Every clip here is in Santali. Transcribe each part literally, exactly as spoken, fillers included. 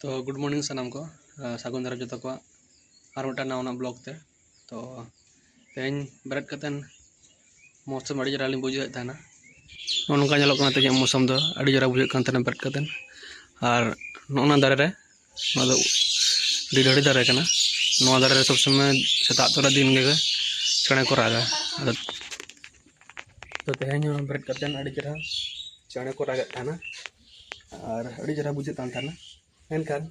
ᱛᱚ, ᱜᱩᱰ ᱢᱚᱨᱱᱤᱝ ᱥᱟᱱᱟᱢ ᱠᱚ᱾ ᱟᱨ ᱥᱟᱹᱜᱩᱱ ᱫᱟᱨᱟᱢ ᱡᱚᱛᱚ ᱠᱚᱣᱟᱜ ᱟᱨ ᱢᱤᱫᱴᱟᱝ ᱱᱟᱣᱟ ᱱᱟᱜ ᱵᱞᱚᱜ ᱛᱮ᱾ ᱛᱚ, ᱛᱮᱦᱮᱧ ᱵᱮᱨᱮᱫ ᱠᱟᱛᱮᱱ ᱢᱳᱥᱚᱢ ᱟᱹᱰᱤ ᱪᱮᱦᱨᱟ ᱞᱤᱧ ᱵᱩᱡᱷᱟᱹᱣᱮᱫ ᱛᱟᱦᱮᱱᱟ᱾ ᱱᱚᱜᱼᱚ ᱱᱚᱝᱠᱟ ᱧᱮᱞᱚᱜ ᱠᱟᱱᱟ ᱛᱮᱦᱮᱧᱟᱜ ᱢᱳᱥᱚᱢ ᱫᱚ, ᱟᱹᱰᱤ ᱪᱮᱦᱨᱟ ᱵᱩᱡᱷᱟᱹᱜ ᱠᱟᱱ ᱛᱟᱦᱮᱱᱟ ᱵᱮᱨᱮᱫ ᱠᱟᱛᱮᱱ᱾ ᱟᱨ ᱱᱚᱜᱼᱚ ᱱᱟ ᱫᱟᱨᱮ ᱨᱮ, ᱱᱚᱣᱟ ᱫᱚ ᱰᱤᱰᱷᱟᱹᱲᱤ ᱫᱟᱨᱮ ᱠᱟᱱᱟ᱾ ᱱᱚᱣᱟ ᱫᱟᱨᱮ ᱨᱮ ᱥᱚᱵᱽ ᱥᱚᱢᱚᱭ ᱥᱮᱛᱟᱜ ᱛᱚᱨᱟ ᱫᱤᱱ ᱜᱮ ᱪᱮᱬᱮ ᱠᱚ ᱨᱟᱜᱟ᱾ ᱟᱫᱚ ᱛᱚ, ᱛᱮᱦᱮᱧ ᱦᱚᱸ ᱵᱮᱨᱮᱫ ᱠᱟᱛᱮᱱ ᱟᱹᱰᱤ ᱪᱮᱦᱨᱟ ᱪᱮᱬᱮ ᱠᱚ ᱨᱟᱜᱮᱫ ᱛᱟᱦᱮᱱᱟ ᱟᱨ ᱟᱹᱰᱤ ᱪᱮᱦᱨᱟ ᱵᱩᱡᱷᱟᱹᱜ ᱠᱟᱱ ᱛᱟᱦᱮᱱᱟ᱾ ᱢᱮᱱᱠᱷᱟᱱ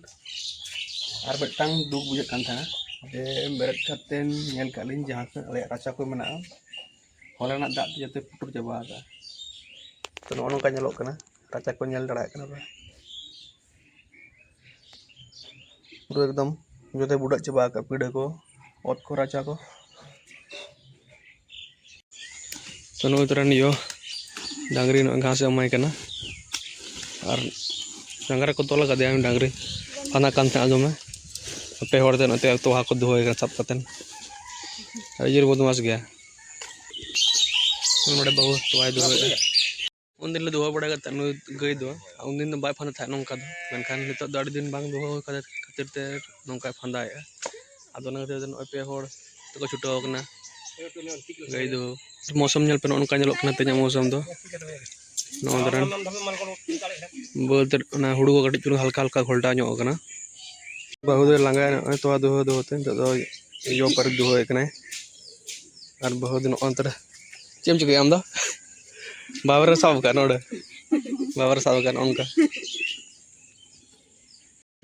ᱟᱨ ᱢᱤᱫᱴᱟᱝ ᱫᱩᱠ ᱵᱩᱡᱷᱟᱹᱜ ᱠᱟᱱ ᱛᱟᱦᱮᱱᱟ ᱡᱮ ᱵᱮᱨᱮᱫ ᱠᱟᱛᱮᱱ ᱧᱮᱞ ᱠᱟᱜ ᱞᱤᱧ ᱡᱟᱦᱟᱸ ᱛᱤᱱᱟᱹᱜ ᱟᱞᱮᱭᱟᱜ ᱨᱟᱪᱟ ᱠᱚ ᱢᱮᱱᱟᱜᱼᱟ, ᱦᱚᱞᱟ ᱨᱮᱱᱟᱜ ᱫᱟᱜ ᱛᱮ ᱡᱚᱛᱚ ᱯᱩᱴᱩᱨ ᱪᱟᱵᱟ ᱟᱠᱟᱫᱼᱟ᱾ ᱛᱚ, ᱱᱚᱜᱼᱚ ᱱᱚᱝᱠᱟ ᱧᱮᱞᱚᱜ ᱠᱟᱱᱟ, ᱨᱟᱪᱟ ᱠᱚ ᱧᱮᱞ ᱫᱟᱲᱮᱭᱟᱜ ᱠᱟᱱᱟ ᱯᱮ᱾ ᱯᱩᱨᱟᱹ ᱮᱠᱫᱚᱢ ᱡᱚᱛᱚᱭ ᱵᱩᱰᱟᱹᱜ ᱪᱟᱵᱟ ᱟᱠᱟᱫ, ᱯᱤᱰᱟᱹ ᱠᱚ, ᱚᱛ ᱠᱚ, ᱨᱟᱪᱟ ᱠᱚ᱾ ᱛᱚ, ᱱᱩᱭ ᱛᱚᱨᱟᱱ ᱤᱭᱟᱹ ᱰᱟᱝᱨᱤ ᱱᱚᱜᱼᱚᱭ ᱜᱷᱟᱥ ᱮ ᱮᱢᱟᱭ ᱠᱟᱱᱟ᱾ ᱟᱨ ᱡᱟᱸᱜᱟ ᱨᱮᱠᱚ ᱛᱚᱞ ᱟᱠᱟᱫᱮᱭᱟ ᱩᱱᱤ ᱰᱟᱝᱨᱤ᱾ ᱯᱷᱟᱱᱟ ᱠᱟᱱ ᱛᱟᱦᱮᱸᱫ ᱫᱚᱢᱮ᱾ ᱯᱮ ᱦᱚᱲ ᱛᱮ ᱱᱚᱛᱮ ᱛᱚᱣᱟ ᱠᱚ ᱫᱚᱦᱚᱭ ᱠᱟᱱᱟ ᱥᱟᱵ ᱠᱟᱛᱮᱱ᱾ ᱟᱹᱰᱤ ᱡᱳᱨ ᱵᱚᱫᱢᱟᱥ ᱜᱮᱭᱟ᱾ ᱱᱚᱰᱮ ᱵᱟᱹᱦᱩ ᱛᱚᱣᱟᱭ ᱫᱚᱦᱚᱭᱮᱫᱼᱟ᱾ ᱩᱱᱫᱤᱱ ᱞᱮ ᱫᱚᱦᱚ ᱵᱟᱲᱟ ᱠᱟᱫ ᱛᱟᱦᱮᱸᱫ ᱱᱩᱭ ᱜᱟᱹᱭ ᱫᱚ, ᱟᱨ ᱩᱱᱫᱤᱱ ᱫᱚ ᱵᱟᱭ ᱯᱷᱟᱸᱫᱟ ᱛᱟᱦᱮᱸᱫ ᱱᱚᱝᱠᱟ ᱫᱚ, ᱢᱮᱱᱠᱷᱟᱱ ᱱᱤᱛᱚᱜ ᱫᱚ ᱟᱹᱰᱤ ᱫᱤᱱ ᱵᱟᱝ ᱫᱚᱦᱚ ᱠᱟᱫᱟ ᱠᱷᱟᱹᱛᱤᱨ ᱛᱮ ᱱᱚᱝᱠᱟᱭ ᱯᱷᱟᱸᱫᱟᱭᱮᱫᱼᱟ᱾ ᱟᱫᱚ ᱚᱱᱟ ᱠᱷᱟᱹᱛᱤᱨ ᱛᱮ ᱱᱚᱜᱼᱚᱭ ᱯᱮ ᱦᱚᱲ ᱛᱮᱠᱚ ᱪᱷᱩᱴᱟᱹᱣ ᱟᱠᱟᱱᱟ ᱜᱟᱹᱭ ᱫᱚᱦᱚ᱾ ᱢᱳᱥᱚᱢ ᱧᱮᱞ ᱯᱮ, ᱱᱚᱜᱼᱚ ᱱᱚᱝᱠᱟ ᱧᱮᱞᱚᱜ ᱠᱟᱱᱟ ᱛᱮᱦᱮᱧᱟᱜ ᱢᱳᱥᱚᱢ ᱫᱚ᱾ ᱱᱚᱜᱼᱚ ᱫᱷᱟᱨᱟ ᱵᱟᱹᱫᱽ ᱨᱮ ᱚᱱᱟ ᱦᱩᱲᱩ ᱠᱚ ᱠᱟᱹᱴᱤᱡ ᱪᱩᱞᱩᱝ ᱦᱟᱞᱠᱟ ᱦᱟᱞᱠᱟ ᱜᱷᱚᱞᱴᱟᱣ ᱧᱚᱜ ᱟᱠᱟᱱᱟ᱾ ᱵᱟᱹᱦᱩ ᱫᱚᱭ ᱞᱟᱸᱜᱟᱭᱟ ᱱᱚᱜᱼᱚᱭ ᱛᱚᱣᱟ ᱫᱩᱦᱟᱹ ᱫᱩᱦᱟᱹ ᱛᱮ, ᱱᱤᱛᱚᱜ ᱫᱚ ᱡᱚ ᱯᱟᱹᱨᱤ ᱫᱩᱦᱟᱹᱭᱮᱫ ᱠᱟᱱᱟᱭ᱾ ᱟᱨ ᱵᱟᱹᱦᱩ ᱫᱚ ᱱᱚᱜᱼᱚ ᱱᱚᱛᱮ ᱨᱮ ᱪᱮᱫ ᱮᱢ ᱪᱤᱠᱟᱹᱭᱟ ᱟᱢ ᱫᱚ? ᱵᱟᱵᱮᱨ ᱮ ᱥᱟᱵ ᱟᱠᱟᱫ ᱱᱚᱰᱮ, ᱵᱟᱵᱮᱨ ᱮ ᱥᱟᱵ ᱟᱠᱟᱫ ᱱᱚᱜᱼᱚ ᱱᱚᱝᱠᱟ᱾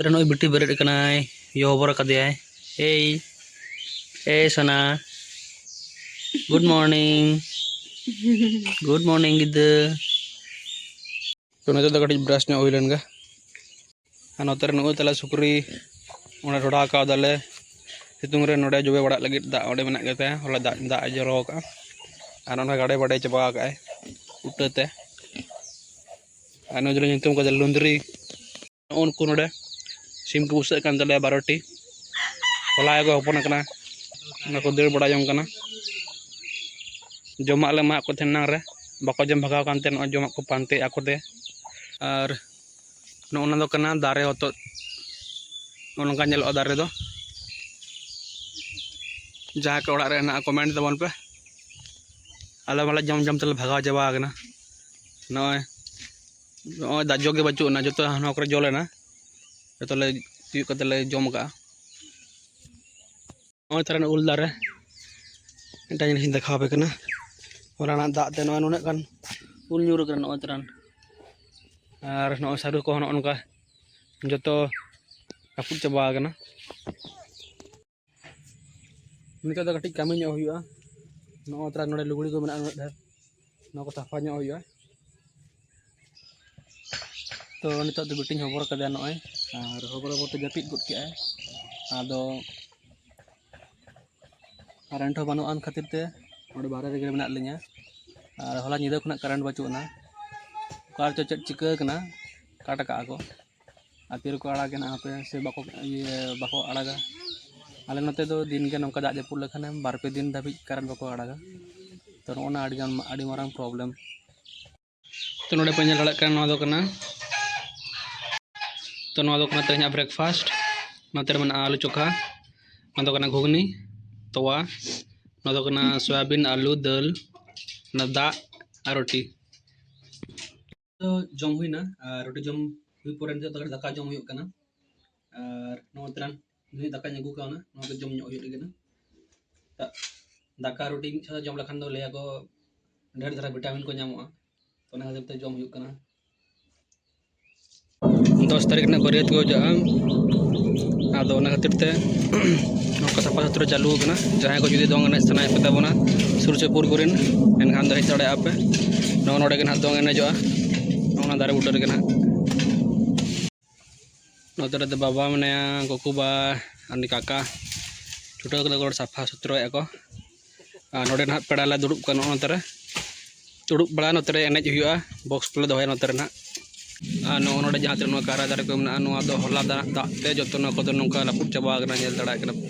ᱨᱮ ᱱᱩᱭ ᱵᱤᱴᱤ ᱵᱮᱨᱮᱫ ᱟᱠᱟᱱᱟᱭ, ᱭᱚ ᱦᱚᱵᱚᱨ ᱟᱠᱟᱫᱮᱭᱟᱭ᱾ ᱮᱭ, ᱮᱭ ᱥᱳᱱᱟ, ᱜᱩᱰ ᱢᱚᱨᱱᱤᱝ, ᱜᱩᱰ ᱢᱚᱨᱱᱤᱝ ᱜᱤᱫᱽᱨᱟᱹ᱾ ᱛᱚ, ᱱᱤᱛᱚᱜ ᱫᱚ ᱠᱟᱹᱴᱤᱡ ᱵᱨᱟᱥ ᱧᱚᱜ ᱦᱩᱭ ᱞᱮᱱ ᱜᱮ᱾ ᱟᱨ ᱱᱚᱛᱮ ᱨᱮ ᱱᱩᱜᱼᱩ ᱛᱟᱞᱮ ᱥᱩᱠᱨᱤ ᱚᱸᱰᱮ ᱰᱷᱚᱰᱟ ᱠᱟᱣᱫᱟᱞᱮ᱾ ᱥᱤᱛᱩᱝ ᱨᱮ ᱱᱚᱰᱮ ᱡᱚᱵᱮ ᱵᱟᱲᱟᱜ ᱞᱟᱹᱜᱤᱫ ᱫᱟᱜ ᱚᱸᱰᱮ ᱢᱮᱱᱟᱜ ᱜᱮ ᱛᱟᱭᱟ, ᱦᱚᱞᱟ ᱫᱟᱜ, ᱫᱟᱜ ᱮ ᱡᱚᱨᱚ ᱟᱠᱟᱫᱼᱟ᱾ ᱟᱨ ᱚᱱᱟ ᱜᱟᱰᱮ ᱵᱟᱰᱮ ᱪᱟᱵᱟ ᱟᱠᱟᱫᱼᱟᱭ ᱩᱴᱟᱹ ᱛᱮ᱾ ᱟᱨ ᱱᱩᱭ ᱫᱚᱞᱮ ᱧᱩᱛᱩᱢ ᱠᱟᱫᱟ ᱞᱩᱸᱫᱽᱨᱤ᱾ ᱱᱩᱜᱼᱩ ᱱᱩᱠᱩ ᱱᱚᱰᱮ ᱥᱤᱢ ᱠᱚ ᱵᱩᱥᱟᱹᱜ ᱠᱟᱱ ᱛᱟᱞᱮᱭᱟ ᱵᱟᱨᱚ ᱴᱤ᱾ ᱦᱚᱞᱟ ᱜᱮᱠᱚ ᱦᱚᱯᱚᱱ ᱟᱠᱟᱱᱟ, ᱚᱱᱟ ᱠᱚ ᱫᱟᱹᱲ ᱵᱟᱲᱟ ᱡᱚᱝ ᱠᱟᱱᱟ᱾ ᱡᱚᱢᱟᱜ ᱞᱮ ᱮᱢᱟᱜ ᱠᱚ ᱛᱟᱦᱮᱱ ᱮᱱᱟᱝ ᱨᱮ, ᱵᱟᱠᱚ ᱡᱚᱢ ᱵᱷᱟᱜᱟᱣ ᱠᱟᱱ ᱛᱮ ᱱᱚᱜᱼᱚᱭ ᱡᱚᱢᱟᱜ ᱠᱚ ᱯᱟᱱᱛᱮᱭᱮᱫᱼᱟ ᱟᱠᱚ ᱛᱮ᱾ ᱟᱨ ᱱᱚᱜᱼᱚ ᱱᱟ ᱫᱚ ᱠᱟᱱᱟ ᱫᱟᱨᱮ ᱦᱚᱛᱚᱫ, ᱱᱚᱜᱼᱚ ᱱᱚᱝᱠᱟ ᱧᱮᱞᱚᱜᱼᱟ ᱫᱟᱨᱮ ᱫᱚ᱾ ᱡᱟᱦᱟᱸᱭ ᱠᱚ ᱚᱲᱟᱜ ᱨᱮ ᱦᱮᱱᱟᱜᱼᱟ, comment ᱛᱟᱵᱚᱱ ᱯᱮ᱾ ᱟᱞᱮ ᱢᱟᱞᱮ ᱡᱚᱢ ᱡᱚᱢ ᱛᱮᱞᱮ ᱵᱷᱟᱜᱟᱣ ᱪᱟᱵᱟ ᱟᱠᱟᱱᱟ᱾ ᱱᱚᱜᱼᱚᱭ, ᱱᱚᱜᱼᱚᱭ ᱫᱟᱜ ᱡᱚ ᱜᱮ ᱵᱟᱹᱪᱩᱜ ᱟᱱᱟ, ᱡᱚᱛᱚ ᱦᱟᱱᱟ ᱠᱚᱨᱮ ᱡᱚ ᱞᱮᱱᱟ, ᱡᱚᱛᱚ ᱞᱮ ᱛᱤᱭᱳᱜ ᱠᱟᱛᱮ ᱞᱮ ᱡᱚᱢ ᱟᱠᱟᱜᱼᱟ᱾ ᱱᱚᱜᱼᱚᱭ ᱛᱟᱨᱟᱱ ᱩᱞ ᱫᱟᱨᱮ, ᱢᱤᱫᱴᱟᱝ ᱡᱤᱱᱤᱥ ᱤᱧ ᱫᱮᱠᱷᱟᱣ ᱟᱯᱮ ᱠᱟᱱᱟ᱾ ᱦᱚᱞᱟᱱᱟᱜ ᱫᱟᱜ ᱛᱮ ᱱᱚᱜᱼᱚᱭ ᱱᱩᱱᱟᱹᱜ ᱜᱟᱱ ᱩᱞ ᱧᱩᱨ ᱟᱠᱟᱱᱟ ᱱᱚᱜᱼᱚᱭ ᱛᱟᱨᱟᱱ᱾ ᱟᱨ ᱱᱚᱜᱼᱚᱭ ᱥᱟᱹᱨᱩ ᱠᱚᱦᱚᱸ ᱱᱚᱜᱼᱚ ᱱᱚᱝᱠᱟ ᱡᱚᱛᱚ ᱨᱟᱹᱯᱩᱫ ᱪᱟᱵᱟ ᱟᱠᱟᱱᱟ᱾ ᱱᱤᱛᱚᱜ ᱫᱚ ᱠᱟᱹᱴᱤᱡ ᱠᱟᱹᱢᱤ ᱧᱚᱜ ᱦᱩᱭᱩᱜᱼᱟ᱾ ᱱᱚᱜᱼᱚᱭ ᱛᱟᱨᱟ ᱱᱚᱰᱮ ᱞᱩᱜᱽᱲᱤ ᱠᱚ ᱢᱮᱱᱟᱜᱼᱟ ᱩᱱᱟᱹᱜ ᱰᱷᱮᱨ, ᱱᱚᱣᱟ ᱠᱚ ᱥᱟᱯᱷᱟ ᱧᱚᱜ ᱦᱩᱭᱩᱜᱼᱟ᱾ ᱛᱚ ᱱᱤᱛᱚᱜ ᱫᱚ ᱵᱤᱴᱤᱧ ᱦᱚᱵᱚᱨ ᱠᱟᱫᱮᱭᱟ ᱱᱚᱜᱼᱚᱭ, ᱟᱨ ᱦᱚᱵᱚᱨ ᱦᱚᱵᱚᱨ ᱛᱮ ᱡᱟᱹᱯᱤᱫ ᱜᱚᱫ ᱠᱮᱜᱼᱟᱭ᱾ ᱟᱫᱚ ᱠᱟᱨᱮᱱᱴ ᱦᱚᱸ ᱵᱟᱹᱱᱩᱜ ᱟᱱ ᱠᱷᱟᱹᱛᱤᱨ ᱛᱮ ᱱᱚᱰᱮ ᱵᱟᱦᱨᱮ ᱨᱮᱜᱮ ᱢᱮᱱᱟᱜ ᱞᱤᱧᱟ᱾ ᱟᱨ ᱦᱚᱞᱟ ᱧᱤᱫᱟᱹ ᱠᱷᱚᱱᱟᱜ ᱠᱟᱨᱮᱱᱴ ᱵᱟᱹᱪᱩᱜ ᱟᱱᱟ, ᱚᱠᱟ ᱨᱮᱪᱚ ᱪᱮᱫ ᱪᱤᱠᱟᱹ ᱟᱠᱟᱱᱟ, ᱠᱟᱴ ᱟᱠᱟᱜᱼᱟ ᱠᱚ᱾ ᱟᱨ ᱛᱤ ᱨᱮᱠᱚ ᱟᱲᱟᱜᱟ ᱱᱟᱜ ᱦᱟᱯᱮ, ᱥᱮ ᱵᱟᱠᱚ, ᱤᱭᱟᱹ, ᱵᱟᱠᱚ ᱟᱲᱟᱜᱟ᱾ ᱟᱞᱮ ᱱᱚᱛᱮ ᱫᱚ ᱫᱤᱱ ᱜᱮ ᱱᱚᱝᱠᱟ ᱫᱟᱜ ᱡᱟᱹᱯᱩᱫ ᱞᱮᱠᱷᱟᱱᱮ ᱵᱟᱨ ᱯᱮ ᱫᱤᱱ ᱫᱷᱟᱹᱵᱤᱡ ᱠᱟᱨᱮᱱᱴ ᱵᱟᱠᱚ ᱟᱲᱟᱜᱟ᱾ ᱛᱚ ᱱᱚᱜᱼᱚ ᱱᱟ ᱟᱹᱰᱤ ᱜᱟᱱ, ᱟᱹᱰᱤ ᱢᱟᱨᱟᱝ problem᱾ ᱛᱚ ᱱᱚᱰᱮ ᱯᱮ ᱧᱮᱞ ᱫᱟᱲᱮᱭᱟᱜ ᱠᱟᱱᱟ, ᱱᱚᱣᱟ ᱫᱚ ᱠᱟᱱᱟ, ᱛᱚ ᱱᱚᱣᱟ ᱫᱚ ᱠᱟᱱᱟ ᱛᱮᱦᱮᱧᱟᱜ breakfast᱾ ᱱᱚᱛᱮ ᱨᱮ ᱢᱮᱱᱟᱜᱼᱟ ᱟᱹᱞᱩ ᱪᱚᱠᱷᱟ, ᱱᱚᱣᱟ ᱫᱚ ᱠᱟᱱᱟ ᱜᱷᱩᱜᱽᱱᱤ, ᱛᱚᱣᱟ, ᱱᱚᱣᱟ ᱫᱚ ᱠᱟᱱᱟ ᱥᱚᱭᱟᱵᱤᱱ, ᱟᱹᱞᱩ, ᱫᱟᱹᱞ, ᱚᱱᱟ ᱫᱟᱜ ᱟᱨ ᱨᱩᱴᱤ᱾ ᱛᱚ ᱡᱚᱢ ᱦᱩᱭᱱᱟ, ᱟᱨ ᱨᱩᱴᱤ ᱡᱚᱢ ᱦᱩᱭ ᱯᱚᱨᱮ ᱱᱤᱛᱚᱜ ᱫᱚ ᱫᱟᱠᱟ ᱡᱚᱢ ᱦᱩᱭᱩᱜ ᱠᱟᱱᱟ᱾ ᱟᱨ ᱱᱚᱣᱟ ᱛᱟᱨᱟᱱ ᱱᱩᱭ ᱫᱟᱠᱟᱧ ᱟᱹᱜᱩ ᱠᱟᱣᱱᱟ, ᱱᱚᱣᱟ ᱫᱚ ᱡᱚᱢ ᱧᱚᱜ ᱦᱩᱭᱩᱜ ᱞᱟᱹᱜᱤᱫ ᱠᱟᱱᱟ᱾ ᱫᱟ-, ᱫᱟᱠᱟ ᱨᱩᱴᱤ ᱢᱤᱫ ᱥᱟᱶᱛᱮ ᱡᱚᱢ ᱞᱮᱠᱷᱟᱱ ᱫᱚ ᱞᱟᱹᱭᱟᱠᱚ ᱰᱷᱮᱨ ᱫᱷᱟᱨᱟ vitamin ᱠᱚ ᱧᱟᱢᱚᱜᱼᱟ, ᱛᱚ ᱚᱱᱟ ᱠᱷᱟᱹᱛᱤᱨ ᱛᱮ ᱡᱚᱢ ᱦᱩᱭᱩᱜ ᱠᱟᱱᱟ᱾ ᱫᱚᱥ ᱛᱟᱹᱨᱤᱠᱷ ᱨᱮᱱᱟᱜ ᱵᱟᱹᱨᱭᱟᱹᱛ ᱠᱚ ᱪᱟᱜᱼᱟ, ᱟᱫᱚ ᱚᱱᱟ ᱠᱷᱟᱹᱛᱤᱨ ᱛᱮ ᱱᱚᱝᱠᱟ ᱥᱟᱯᱷᱟ ᱥᱩᱛᱨᱟᱹ ᱪᱟᱹᱞᱩ ᱟᱠᱟᱱᱟ᱾ ᱡᱟᱦᱟᱸᱭ ᱠᱚ ᱡᱩᱫᱤ ᱫᱚᱝ ᱮᱱᱮᱡ ᱥᱟᱱᱟᱭᱮᱫ ᱯᱮ ᱛᱟᱵᱚᱱᱟ ᱥᱩᱨ ᱥᱩᱯᱩᱨ ᱠᱚᱨᱮᱱ, ᱮᱱᱠᱷᱟᱱ ᱫᱚ ᱦᱮᱡ ᱫᱟᱲᱮᱭᱟᱜᱼᱟ ᱯᱮ᱾ ᱱᱚᱜᱼᱚ ᱱᱚᱰᱮ ᱜᱮ ᱱᱟᱦᱟᱜ ᱫᱚᱝ ᱮᱱᱮᱡᱚᱜᱼᱟ, ᱱᱚᱜᱼᱚ ᱱᱟ ᱫᱟᱨᱮ ᱵᱩᱴᱟᱹ ᱨᱮᱜᱮ ᱱᱟᱦᱟᱜ᱾ ᱱᱚᱛᱮ ᱨᱮᱫᱚ ᱵᱟᱵᱟ ᱢᱮᱱᱟᱭᱟ, ᱜᱚᱠᱩ ᱵᱟ, ᱟᱨ ᱩᱱᱤ ᱠᱟᱠᱟ ᱪᱷᱩᱴᱟᱹᱣ ᱠᱟᱛᱮ ᱠᱚ ᱥᱟᱯᱷᱟ ᱥᱩᱛᱨᱚᱭᱮᱫᱼᱟ ᱠᱚ᱾ ᱟᱨ ᱱᱚᱰᱮ ᱱᱟᱦᱟᱜ ᱯᱮᱲᱟ ᱞᱮ ᱫᱩᱲᱩᱵ ᱠᱟᱱᱟ, ᱱᱚᱛᱮ ᱨᱮ ᱫᱩᱲᱩᱵ ᱵᱟᱲᱟ, ᱱᱚᱛᱮ ᱨᱮ ᱮᱱᱮᱡ ᱦᱩᱭᱩᱜᱼᱟ, box ᱠᱚᱞᱮ ᱫᱚᱦᱚᱭᱟ ᱱᱚᱛᱮ ᱨᱮ ᱱᱟᱦᱟᱜ᱾ ᱟᱨ ᱱᱚᱜᱼᱚ ᱱᱚᱰᱮ ᱡᱟᱦᱟᱸ ᱛᱤᱱᱟᱹᱜ ᱱᱚᱣᱟ ᱠᱟᱭᱨᱟ ᱫᱟᱨᱮ ᱠᱚ ᱢᱮᱱᱟᱜᱼᱟ, ᱱᱚᱣᱟ ᱫᱚ ᱦᱚᱞᱟ ᱫᱟᱜ, ᱫᱟᱜ ᱛᱮ ᱡᱚᱛᱚ ᱱᱚᱣᱟ ᱠᱚᱫᱚ ᱱᱚᱝᱠᱟ ᱨᱟᱹᱯᱩᱫ ᱪᱟᱵᱟ ᱟᱠᱟᱱᱟ, ᱧᱮᱞ ᱫᱟᱲᱮᱭᱟᱜ ᱠᱟᱱᱟ ᱯᱮ᱾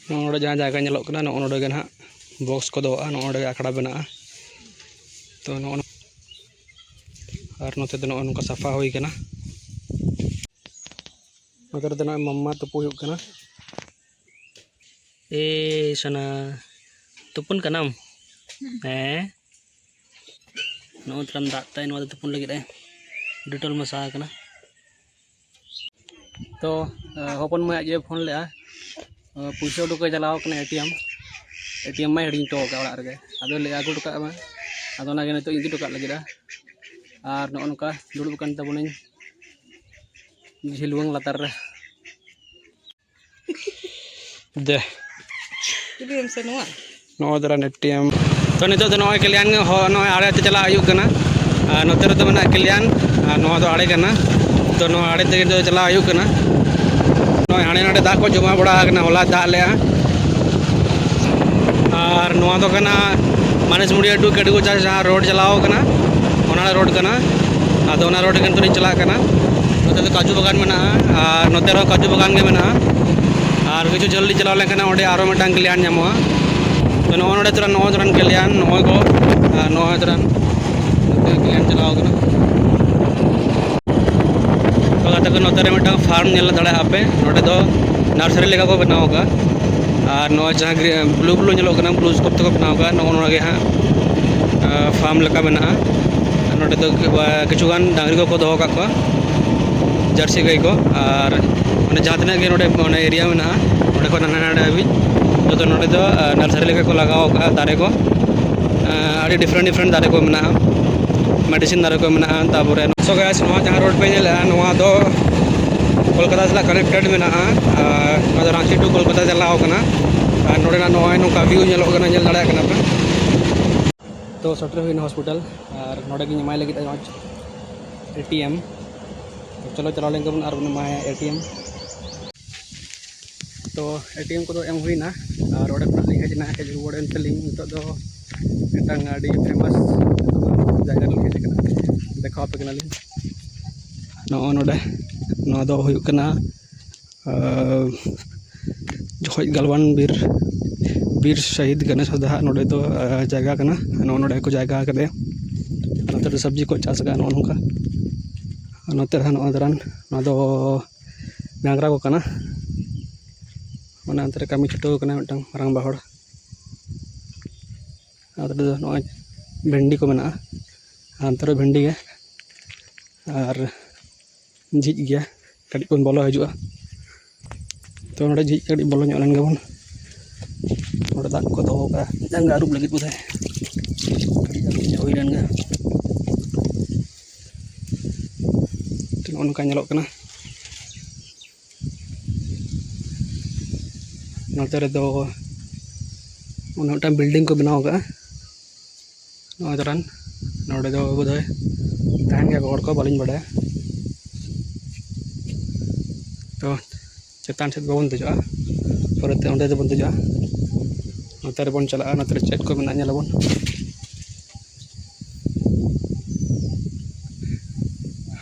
ᱱᱚᱜᱼᱚ ᱱᱚᱰᱮ ᱡᱟᱦᱟᱸ ᱡᱟᱭᱜᱟ ᱧᱮᱞᱚᱜ ᱠᱟᱱᱟ, ᱱᱚᱜᱼᱚ ᱱᱚᱰᱮ ᱜᱮ ᱱᱟᱦᱟᱜ box ᱠᱚ ᱫᱚᱦᱚᱜᱼᱟ, ᱱᱚᱜᱼᱚ ᱱᱚᱰᱮ ᱜᱮ ᱟᱠᱷᱲᱟ ᱵᱮᱱᱟᱜᱼᱟ᱾ ᱛᱚ ᱱᱚᱜᱼᱚ ᱱᱚ-, ᱟᱨ ᱱᱚᱛᱮ ᱫᱚ ᱱᱚᱜᱼᱚ ᱱᱚᱝᱠᱟ ᱥᱟᱯᱷᱟ ᱦᱩᱭ ᱠᱟᱱᱟ᱾ ᱱᱚᱛᱮ ᱨᱮᱫᱚ ᱱᱚᱜᱼᱚᱭ ᱢᱟᱢᱟ ᱛᱩᱯᱩ ᱦᱩᱭᱩᱜ ᱠᱟᱱᱟ᱾ ᱮ ᱥᱳᱱᱟ, ᱛᱩᱯᱩᱱ ᱠᱟᱱᱟᱢ? ᱦᱮᱸ, ᱱᱚᱜᱼᱚᱭ ᱛᱟᱨᱟᱢ ᱫᱟᱜ ᱛᱟᱭ, ᱱᱚᱣᱟ ᱫᱚ ᱛᱩᱯᱩᱱ ᱞᱟᱹᱜᱤᱫ ᱮ ᱰᱮᱴᱚᱞ ᱢᱮᱥᱟ ᱟᱠᱟᱱᱟ᱾ ᱛᱚ ᱦᱚᱯᱚᱱ ᱢᱟᱹᱭ ᱟᱡ ᱮ ᱯᱷᱳᱱ ᱞᱮᱫᱼᱟ, ᱯᱩᱭᱥᱟᱹ ᱩᱰᱩᱠ ᱮ ᱪᱟᱞᱟᱣ ᱠᱟᱱᱟ A T M. A T M ᱢᱟᱭ ᱦᱤᱲᱤᱧ ᱦᱚᱴᱚ ᱟᱠᱟᱫ ᱚᱲᱟᱜ ᱨᱮᱜᱮ, ᱟᱫᱚ ᱞᱟᱹᱭ ᱟᱹᱜᱩ ᱦᱚᱴᱚ ᱠᱟᱜ ᱢᱮ᱾ ᱟᱫᱚ ᱚᱱᱟᱜᱮ ᱱᱤᱛᱚᱜ ᱤᱧ ᱤᱫᱤ ᱦᱚᱴᱚ ᱠᱟᱜ ᱞᱟᱹᱜᱤᱫᱼᱟ᱾ ᱟᱨ ᱱᱚᱜᱼᱚ ᱱᱚᱝᱠᱟ ᱫᱩᱲᱩᱵ ᱟᱠᱟᱱ ᱛᱟᱵᱚᱱᱟᱹᱧ ᱡᱷᱤᱞᱣᱟᱹᱝ ᱞᱟᱛᱟᱨ ᱨᱮ᱾ ᱫᱮ᱾ ᱤᱫᱤᱭᱟᱢ ᱥᱮ ᱱᱚᱣᱟ? ᱱᱚᱜᱼᱚᱭ ᱫᱟᱨᱟ ᱮ ᱴᱤ ᱮᱢ᱾ ᱛᱚ ᱱᱤᱛᱚᱜ ᱫᱚ ᱱᱚᱜᱼᱚᱭ ᱠᱟᱞᱭᱟᱱ ᱦᱚ-, ᱱᱚᱜᱼᱚᱭ ᱟᱲᱮ ᱛᱮ ᱪᱟᱞᱟᱜ ᱦᱩᱭᱩᱜ ᱠᱟᱱᱟ᱾ ᱟᱨ ᱱᱚᱛᱮ ᱨᱮᱫᱚ ᱢᱮᱱᱟᱜᱼᱟ ᱠᱟᱞᱭᱟᱱ, ᱟᱨ ᱱᱚᱣᱟ ᱫᱚ ᱟᱲᱮ ᱠᱟᱱᱟ᱾ ᱛᱚ ᱱᱚᱣᱟ ᱟᱲᱮ ᱛᱮᱜᱮ ᱱᱤᱛᱚᱜ ᱪᱟᱞᱟᱜ ᱦᱩᱭᱩᱜ ᱠᱟᱱᱟ᱾ ᱱᱚᱜᱼᱚᱭ ᱦᱟᱸᱰᱮ ᱱᱟᱰᱮ ᱫᱟᱜ ᱠᱚ ᱡᱚᱢᱟ ᱵᱟᱲᱟ ᱟᱠᱟᱱᱟ, ᱦᱚᱞᱟ ᱫᱟᱜ ᱞᱮᱜᱼᱟ᱾ ᱟᱨ ᱱᱚᱣᱟ ᱫᱚ ᱠᱟᱱᱟ ᱢᱟᱱᱤᱥ ᱢᱩᱲᱤᱭᱟ ᱴᱩ ᱠᱟᱹᱰᱩᱜᱚᱪᱟ ᱡᱟᱦᱟᱸ ᱨᱳᱰ ᱪᱟᱞᱟᱣ ᱠᱟᱱᱟ, ᱚᱱᱟ ᱨᱳᱰ ᱠᱟᱱᱟ᱾ ᱟᱫᱚ ᱚᱱᱟ ᱨᱳᱰ ᱨᱮᱜᱮ ᱱᱤᱛᱚᱜ ᱤᱧ ᱪᱟᱞᱟᱜ ᱠᱟᱱᱟ᱾ ᱱᱚᱛᱮ ᱫᱚ ᱠᱟᱡᱩ ᱵᱟᱜᱟᱱ ᱢᱮᱱᱟᱜᱼᱟ, ᱟᱨ ᱱᱚᱛᱮ ᱨᱮᱦᱚᱸ ᱠᱟᱡᱩ ᱵᱟᱜᱟᱱ ᱜᱮ ᱢᱮᱱᱟᱜᱼᱟ᱾ ᱟᱨ ᱠᱤᱪᱷᱩ ᱡᱷᱟᱹᱞ ᱞᱤᱧ ᱪᱟᱞᱟᱣ ᱞᱮᱱᱠᱷᱟᱱ ᱚᱸᱰᱮ ᱟᱨᱚ ᱢᱤᱫᱴᱟᱝ ᱠᱟᱞᱭᱟᱱ ᱧᱟᱢᱚᱜᱼᱟ᱾ ᱛᱚ ᱱᱚᱜᱼᱚ ᱱᱚᱰᱮ ᱛᱚᱨᱟ, ᱱᱚᱜᱼᱚᱭ ᱛᱚᱨᱟᱱ ᱠᱟᱞᱭᱟᱱ, ᱱᱚᱜᱼᱚᱭ ᱠᱚ, ᱟᱨ ᱱᱚᱜᱼᱚᱭ ᱛᱚᱨᱟᱱ ᱱᱚᱛᱮ ᱠᱟᱞᱭᱟᱱ ᱪᱟᱞᱟᱣ ᱠᱟᱱᱟ᱾ ᱛᱚ ᱜᱟᱛᱮ ᱠᱚ, ᱱᱚᱛᱮ ᱨᱮ ᱢᱤᱫᱴᱟᱝ ᱯᱷᱟᱨᱢ ᱧᱮᱞ ᱫᱟᱲᱮᱭᱟᱜᱼᱟ ᱯᱮ᱾ ᱱᱚᱰᱮ ᱫᱚ ᱱᱟᱨᱥᱟᱨᱤ ᱞᱮᱠᱟ ᱠᱚ ᱵᱮᱱᱟᱣ ᱟᱠᱟᱫᱼᱟ᱾ ᱟᱨ ᱱᱚᱣᱟ ᱡᱟᱦᱟᱸ ᱜᱨᱤ-, ᱵᱞᱩ ᱵᱞᱩ ᱧᱮᱞᱚᱜ ᱠᱟᱱᱟ, ᱵᱞᱩ ᱥᱠᱳᱯ ᱛᱮᱠᱚ ᱵᱮᱱᱟᱣ ᱟᱠᱟᱫᱼᱟ᱾ ᱱᱚᱜᱼᱚ ᱱᱚᱣᱟ ᱜᱮ ᱦᱟᱸᱜ, ᱟᱸ, ᱯᱷᱟᱨᱢ ᱞᱮᱠᱟ ᱢᱮᱱᱟᱜᱼᱟ᱾ ᱟᱨ ᱱᱚᱰᱮ ᱫᱚ ᱠᱤᱪᱷᱩ ᱜᱟᱱ ᱰᱟᱝᱨᱤ ᱠᱚᱠᱚ ᱫᱚᱦᱚ ᱟᱠᱟᱫ ᱠᱚᱣᱟ, ᱡᱟᱹᱨᱥᱤ ᱜᱟᱹᱭ ᱠᱚ᱾ ᱟᱨ ᱚᱸᱰᱮ ᱡᱟᱦᱟᱸ ᱛᱤᱱᱟᱹᱜ ᱜᱮ ᱱᱚᱰᱮ, ᱚᱱᱮ ᱮᱨᱤᱭᱟ ᱢᱮᱱᱟᱜᱼᱟ, ᱱᱚᱰᱮ ᱠᱷᱚᱱ ᱦᱟᱸᱰᱮ ᱱᱟᱰᱮ ᱦᱟᱹᱵᱤᱡ ᱡᱚᱛᱚ ᱱᱚᱰᱮ ᱫᱚ, ᱟᱸ, ᱱᱟᱨᱥᱟᱨᱤ ᱞᱮᱠᱟ ᱠᱚ ᱞᱟᱜᱟᱣ ᱟᱠᱟᱫᱼᱟ ᱫᱟᱨᱮ ᱠᱚ᱾ ᱟᱸ, ᱟᱹᱰᱤ ᱰᱤᱯᱷᱟᱨᱮᱱᱴ ᱰᱤᱯᱷᱟᱨᱮᱱᱴ ᱫᱟᱨᱮ ᱠᱚ ᱢᱮᱱᱟᱜᱼᱟ, ᱢᱮᱰᱤᱥᱤᱱ ᱫᱟᱨᱮ ᱠᱚ ᱢᱮᱱᱟᱜᱼᱟ᱾ ᱛᱟᱯᱚᱨᱮ so guys, ᱱᱚᱣᱟ ᱡᱟᱦᱟᱸ ᱨᱳᱰ ᱯᱮ ᱧᱮᱞᱮᱫᱼᱟ, ᱱᱚᱣᱟ ᱫᱚ ᱠᱳᱞᱠᱟᱛᱟ ᱥᱟᱞᱟᱜ ᱠᱟᱱᱮᱠᱴᱮᱰ ᱢᱮᱱᱟᱜᱼᱟ᱾ ᱟᱨ ᱱᱚᱣᱟ ᱫᱚ ᱨᱟᱺᱪᱤ ᱴᱩ ᱠᱳᱞᱠᱟᱛᱟ ᱪᱟᱞᱟᱣ ᱠᱟᱱᱟ᱾ ᱟᱨ ᱱᱚᱰᱮᱱᱟᱜ ᱱᱚᱜᱼᱚᱭ ᱱᱚᱝᱠᱟ ᱵᱷᱤᱭᱩ ᱧᱮᱞᱚᱜ ᱠᱟᱱᱟ, ᱧᱮᱞ ᱫᱟᱲᱮᱭᱟᱜ ᱠᱟᱱᱟ ᱯᱮ᱾ ᱛᱚ ᱥᱮᱴᱮᱨ ᱦᱩᱭᱱᱟ ᱦᱚᱥᱯᱤᱴᱟᱞ, ᱟᱨ ᱱᱚᱰᱮ ᱜᱤᱧ ᱮᱢᱟᱭ ᱞᱟᱹᱜᱤᱫ ᱱᱚᱣᱟ ᱮ ᱴᱤ ᱮᱢ᱾ ᱛᱚ ᱪᱚᱞᱚ ᱪᱟᱞᱟᱣ ᱞᱮᱱ ᱜᱮᱵᱚᱱ ᱟᱨ ᱵᱚᱱ ᱮᱢᱟᱭᱟ ᱮ ᱴᱤ ᱮᱢ᱾ ᱛᱚ ᱮ ᱴᱤ ᱮᱢ ᱠᱚᱫᱚ ᱮᱢ ᱦᱩᱭᱱᱟ, ᱟᱨ ᱚᱸᱰᱮ ᱠᱷᱚᱱᱟᱜ ᱞᱤᱧ ᱦᱮᱡ ᱮᱱᱟ, ᱦᱮᱡ ᱨᱩᱣᱟᱹᱲ ᱮᱱ ᱛᱮᱞᱤᱧ ᱱᱤᱛᱚᱜ ᱫᱚ ᱢᱤᱫᱴᱟᱝ ᱟᱹᱰᱤ ᱯᱷᱮᱢᱟᱥ ᱡᱟᱭᱜᱟ ᱨᱮᱞᱤᱧ ᱦᱮᱡ ᱟᱠᱟᱱᱟ, ᱫᱮᱠᱷᱟᱣ ᱟᱯᱮ ᱠᱟᱱᱟᱞᱤᱧ᱾ ᱱᱚᱜᱼᱚ ᱱᱚᱰᱮ, ᱱᱚᱣᱟ ᱫᱚ ᱦᱩᱭᱩᱜ ᱠᱟᱱᱟ, ᱟᱨ ᱡᱚᱠᱷᱚᱡ ᱜᱟᱞᱣᱟᱱ ᱵᱤᱨ, ᱵᱤᱨ ᱥᱟᱹᱦᱤᱫ ᱜᱚᱱᱮᱥ ᱦᱟᱸᱥᱫᱟ ᱦᱟᱜ ᱱᱚᱰᱮ ᱫᱚ, ᱟᱨ ᱡᱟᱭᱜᱟ ᱠᱟᱱᱟ᱾ ᱱᱚᱜᱼᱚ ᱱᱚᱰᱮ ᱠᱚ ᱡᱟᱭᱜᱟ ᱠᱟᱫᱮᱭᱟ᱾ ᱱᱚᱛᱮ ᱫᱚ ᱥᱚᱵᱽᱡᱤ ᱠᱚ ᱪᱟᱥ ᱟᱠᱟᱫᱼᱟ ᱱᱚᱜᱼᱚ ᱱᱚᱝᱠᱟ᱾ ᱟᱨ ᱱᱚᱛᱮ ᱨᱮᱦᱚᱸ ᱱᱚᱜᱼᱚᱭ ᱫᱟᱨᱟᱱ, ᱱᱚᱣᱟ ᱫᱚ ᱰᱟᱝᱨᱟ ᱠᱚ ᱠᱟᱱᱟ᱾ ᱚᱱᱟ ᱚᱱᱛᱮ ᱨᱮ ᱠᱟᱹᱢᱤ ᱪᱷᱩᱴᱟᱹᱣ ᱠᱟᱱᱟ ᱢᱤᱫᱴᱟᱝ ᱢᱟᱨᱟᱝᱵᱟ ᱦᱚᱲ᱾ ᱟᱨ ᱱᱚᱛᱮ ᱫᱚ ᱱᱚᱜᱼᱚᱭ ᱵᱷᱮᱱᱰᱤ ᱠᱚ ᱢᱮᱱᱟᱜᱼᱟ᱾ ᱟᱨ ᱱᱚᱛᱮ ᱨᱮ ᱵᱷᱮᱱᱰᱤ ᱜᱮ᱾ ᱟᱨ ᱡᱷᱤᱡ ᱜᱮᱭᱟ, ᱠᱟᱹᱴᱤᱡ ᱵᱚᱱ ᱵᱚᱞᱚ ᱦᱤᱡᱩᱜᱼᱟ᱾ ᱛᱚ ᱱᱚᱰᱮ ᱡᱷᱤᱡ ᱠᱟᱹᱴᱤᱡ ᱵᱚᱞᱚ ᱧᱚᱜ ᱞᱮᱱ ᱜᱮᱵᱚᱱ᱾ ᱱᱚᱰᱮ ᱫᱟᱜ ᱠᱚ ᱫᱚᱦᱚ ᱠᱟᱜᱼᱟ ᱡᱟᱸᱜᱟ ᱟᱹᱨᱩᱵ ᱞᱟᱹᱜᱤᱫ ᱵᱚᱞᱮ᱾ ᱠᱟᱹᱴᱤᱡ ᱟᱹᱨᱩᱵ ᱧᱚᱜ ᱦᱩᱭ ᱞᱮᱱ ᱜᱮ᱾ ᱛᱚ ᱱᱚᱜᱼᱚ ᱱᱚᱝᱠᱟ ᱧᱮᱞᱚᱜ ᱠᱟᱱᱟ᱾ ᱱᱚᱛᱮ ᱨᱮᱫᱚ ᱚᱱᱮ ᱢᱤᱫᱴᱟᱝ ᱵᱤᱞᱰᱤᱝ ᱠᱚ ᱵᱮᱱᱟᱣ ᱠᱟᱜᱼᱟ᱾ ᱱᱚᱜᱼᱚᱭ ᱫᱟᱞᱟᱱ, ᱱᱚᱰᱮ ᱫᱚ ᱵᱳᱫᱷᱚᱭ ᱛᱟᱦᱮᱱ ᱜᱮᱭᱟ ᱠᱚ ᱦᱚᱲ ᱠᱚ, ᱵᱟᱹᱞᱤᱧ ᱵᱟᱰᱟᱭᱟ᱾ ᱛᱚ ᱪᱮᱛᱟᱱ ᱥᱮᱫ ᱵᱟᱵᱚᱱ ᱫᱮᱡᱚᱜᱼᱟ, ᱯᱚᱨᱮᱛᱮ ᱚᱸᱰᱮ ᱫᱚᱵᱚᱱ ᱫᱮᱡᱚᱜᱼᱟ᱾ ᱱᱚᱛᱮ ᱨᱮᱵᱚᱱ ᱪᱟᱞᱟᱜᱼᱟ, ᱱᱚᱛᱮ ᱨᱮ ᱪᱮᱫ ᱠᱚ ᱢᱮᱱᱟᱜᱼᱟ ᱧᱮᱞ ᱟᱵᱚᱱ᱾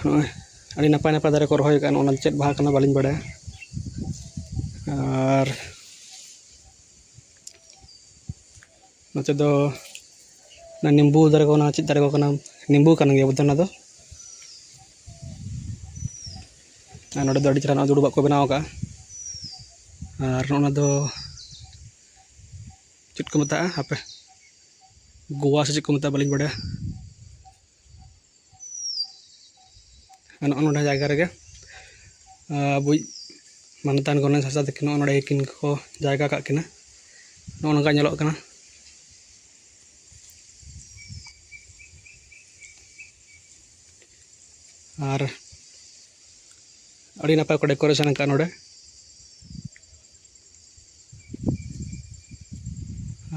ᱱᱚᱜᱼᱚᱭ ᱟᱹᱰᱤ ᱱᱟᱯᱟᱭ ᱱᱟᱯᱟᱭ ᱫᱟᱨᱮ ᱠᱚ ᱨᱚᱦᱚᱭ ᱟᱠᱟᱫᱼᱟ᱾ ᱱᱚᱜᱼᱚ ᱱᱟ ᱪᱮᱫ ᱵᱟᱦᱟ ᱠᱟᱱᱟ ᱵᱟᱹᱞᱤᱧ ᱵᱟᱰᱟᱭᱟ᱾ ᱟᱨ ᱱᱚᱛᱮ ᱫᱚ ᱚᱱᱟ ᱱᱤᱢᱵᱩ ᱫᱟᱨᱮ ᱠᱚ, ᱚᱱᱟ ᱪᱮᱫ ᱫᱟᱨᱮ ᱠᱚ ᱠᱟᱱᱟ, ᱱᱤᱢᱵᱩ ᱠᱟᱱ ᱜᱮᱭᱟ ᱵᱚᱞᱛᱮ ᱚᱱᱟ ᱫᱚ᱾ ᱟᱨ ᱱᱚᱰᱮ ᱫᱚ ᱟᱹᱰᱤ ᱪᱮᱦᱨᱟ ᱱᱚᱣᱟ ᱫᱩᱲᱩᱵᱟᱜ ᱠᱚ ᱵᱮᱱᱟᱣ ᱟᱠᱟᱫᱼᱟ᱾ ᱟᱨ ᱚᱱᱟ ᱫᱚ ᱪᱮᱫ ᱠᱚ ᱢᱮᱛᱟᱜᱼᱟ ᱦᱟᱯᱮ, ᱜᱳᱣᱟ ᱥᱮ ᱪᱮᱫ ᱠᱚ ᱢᱮᱛᱟᱜᱼᱟ ᱵᱟᱹᱞᱤᱧ ᱵᱟᱰᱟᱭᱟ᱾ ᱟᱨ ᱱᱚᱜᱼᱚ ᱱᱚᱰᱮ ᱡᱟᱭᱜᱟ ᱨᱮᱜᱮ ᱟᱵᱚᱭᱤᱡ ᱢᱟᱱᱚᱛᱟᱱ ᱜᱚᱱᱮᱥ ᱦᱟᱸᱥᱫᱟ ᱛᱟᱹᱠᱤᱱ ᱱᱚᱜᱼᱚ ᱱᱚᱰᱮ ᱜᱮᱠᱤᱱ ᱠᱚ ᱡᱟᱭᱜᱟ ᱠᱟᱜ ᱠᱤᱱᱟ᱾ ᱱᱚᱜᱼᱚ ᱱᱚᱝᱠᱟ ᱧᱮᱞᱚᱜ ᱠᱟᱱᱟ᱾ ᱟᱨ ᱟᱹᱰᱤ ᱱᱟᱯᱟᱭ ᱠᱚ decoration ᱟᱠᱟᱫᱼᱟ ᱱᱚᱰᱮ᱾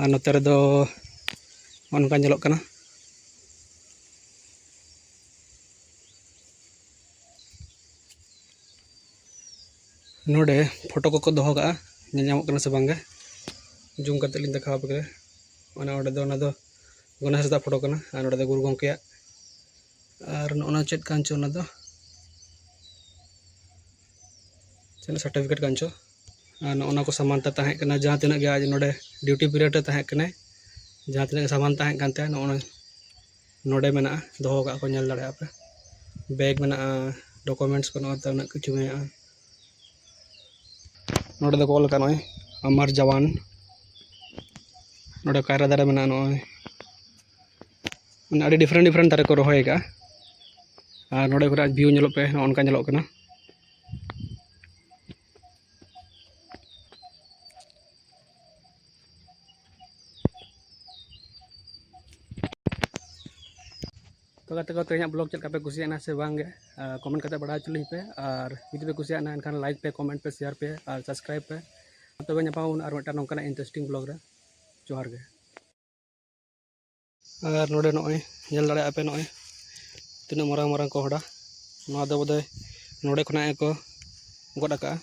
ᱟᱨ ᱱᱚᱛᱮ ᱨᱮᱫᱚ ᱱᱚᱜᱼᱚ ᱱᱚᱝᱠᱟ ᱧᱮᱞᱚᱜ ᱠᱟᱱᱟ᱾ ᱱᱚᱰᱮ ᱯᱷᱳᱴᱳ ᱠᱚᱠᱚ ᱫᱚᱦᱚ ᱠᱟᱜᱼᱟ, ᱧᱮᱞ ᱧᱟᱢᱚᱜ ᱠᱟᱱᱟ ᱥᱮ ᱵᱟᱝ ᱜᱮ? ᱡᱩᱢ ᱠᱟᱛᱮ ᱞᱤᱧ ᱫᱮᱠᱷᱟᱣ ᱟᱯᱮ ᱠᱟᱱᱟ᱾ ᱚᱱᱟ ᱚᱸᱰᱮ ᱫᱚ, ᱚᱱᱟ ᱫᱚ ᱜᱚᱱᱮᱥ ᱦᱟᱸᱥᱫᱟ ᱯᱷᱳᱴᱳ ᱠᱟᱱᱟ᱾ ᱟᱨ ᱱᱚᱰᱮ ᱫᱚ ᱜᱩᱨᱩ ᱜᱚᱢᱠᱮᱭᱟᱜ, ᱟᱨ ᱱᱚᱜᱼᱚ ᱱᱟ ᱪᱮᱫ ᱠᱟᱱ ᱪᱚ, ᱚᱱᱟ ᱫᱚ ᱪᱮᱫ ᱥᱟᱨᱴᱤᱯᱷᱤᱠᱮᱴ ᱠᱟᱱ ᱪᱚ᱾ ᱟᱨ ᱱᱚᱜᱼᱚ ᱱᱟ ᱠᱚ ᱥᱟᱢᱟᱱ ᱛᱮ ᱛᱟᱦᱮᱸ ᱠᱟᱱᱟ, ᱡᱟᱦᱟᱸ ᱛᱤᱱᱟᱹᱜ ᱜᱮ ᱟᱡ ᱱᱚᱰᱮ ᱰᱤᱭᱩᱴᱤ ᱯᱤᱨᱤᱭᱚᱰ ᱨᱮ ᱛᱟᱦᱮᱸ ᱠᱟᱱᱟᱭ, ᱡᱟᱦᱟᱸ ᱛᱤᱱᱟᱹᱜ ᱜᱮ ᱥᱟᱢᱟᱱ ᱛᱟᱦᱮᱸ ᱠᱟᱱ ᱛᱟᱭᱟ, ᱱᱚᱜᱼᱚ ᱱᱟ ᱱᱚᱰᱮ ᱢᱮᱱᱟᱜᱼᱟ, ᱫᱚᱦᱚ ᱠᱟᱜᱼᱟ ᱠᱚ, ᱧᱮᱞ ᱫᱟᱲᱮᱭᱟᱜᱼᱟ ᱯᱮ᱾ ᱵᱮᱜᱽ ᱢᱮᱱᱟᱜᱼᱟ, ᱰᱚᱠᱩᱢᱮᱱᱴᱥ ᱠᱚ, ᱱᱚᱜᱼᱚᱭ ᱛᱚ ᱩᱱᱟᱹᱜ ᱠᱤᱪᱷᱩ ᱢᱮᱱᱟᱜᱼᱟ᱾ ᱱᱚᱰᱮ ᱫᱚᱠᱚ ᱚᱞ ᱟᱠᱟᱫ ᱱᱚᱜᱼᱚᱭ ᱟᱢᱟᱨ ᱡᱟᱣᱟᱱ᱾ ᱱᱚᱰᱮ ᱠᱟᱭᱨᱟ ᱫᱟᱨᱮ ᱢᱮᱱᱟᱜᱼᱟ ᱱᱚᱜᱼᱚᱭ᱾ ᱢᱟᱱᱮ ᱟᱹᱰᱤ different different ᱫᱟᱨᱮ ᱠᱚ ᱨᱚᱦᱚᱭ ᱟᱠᱟᱫᱼᱟ᱾ ᱟᱨ ᱱᱚᱰᱮ ᱠᱷᱚᱱᱟᱜ view ᱧᱮᱞᱚᱜ ᱯᱮ, ᱱᱚᱜᱼᱚ ᱱᱚᱝᱠᱟ ᱧᱮᱞᱚᱜ ᱠᱟᱱᱟ᱾ ᱛᱚ ᱜᱟᱛᱮ ᱠᱚ, ᱛᱮᱦᱮᱧᱟᱜ vlog ᱪᱮᱫ ᱞᱮᱠᱟ ᱯᱮ ᱠᱩᱥᱤᱭᱟᱜᱼᱟ ᱥᱮ ᱵᱟᱝ ᱜᱮ, comment ᱠᱟᱛᱮ ᱵᱟᱲᱟᱭ ᱦᱚᱪᱚ ᱞᱤᱧ ᱯᱮ᱾ ᱟᱨ ᱡᱩᱫᱤ ᱯᱮ ᱠᱩᱥᱤᱭᱟᱜᱼᱟ ᱮᱱᱠᱷᱟᱱ like ᱯᱮ, comment ᱯᱮ, share ᱯᱮ ᱟᱨ subscribe ᱯᱮ᱾ ᱛᱚᱵᱮ ᱧᱟᱯᱟᱢ ᱟᱵᱚᱱ ᱟᱨ ᱢᱤᱫᱴᱟᱝ ᱱᱚᱝᱠᱟᱱᱟᱜ interesting vlog ᱨᱮ᱾ ᱡᱚᱦᱟᱨ ᱜᱮ᱾ ᱟᱨ ᱱᱚᱰᱮ ᱱᱚᱜᱼᱚᱭ ᱧᱮᱞ ᱫᱟᱲᱮᱭᱟᱜᱼᱟ ᱯᱮ, ᱱᱚᱜᱼᱚᱭ ᱛᱤᱱᱟᱹᱜ ᱢᱟᱨᱟᱝ ᱢᱟᱨᱟᱝ ᱠᱚᱦᱰᱟ᱾ ᱱᱚᱣᱟ ᱫᱚ ᱵᱳᱫᱷᱚᱭ ᱱᱚᱰᱮ ᱠᱷᱚᱱᱟᱜ ᱜᱮᱠᱚ ᱜᱚᱫ ᱟᱠᱟᱫᱼᱟ᱾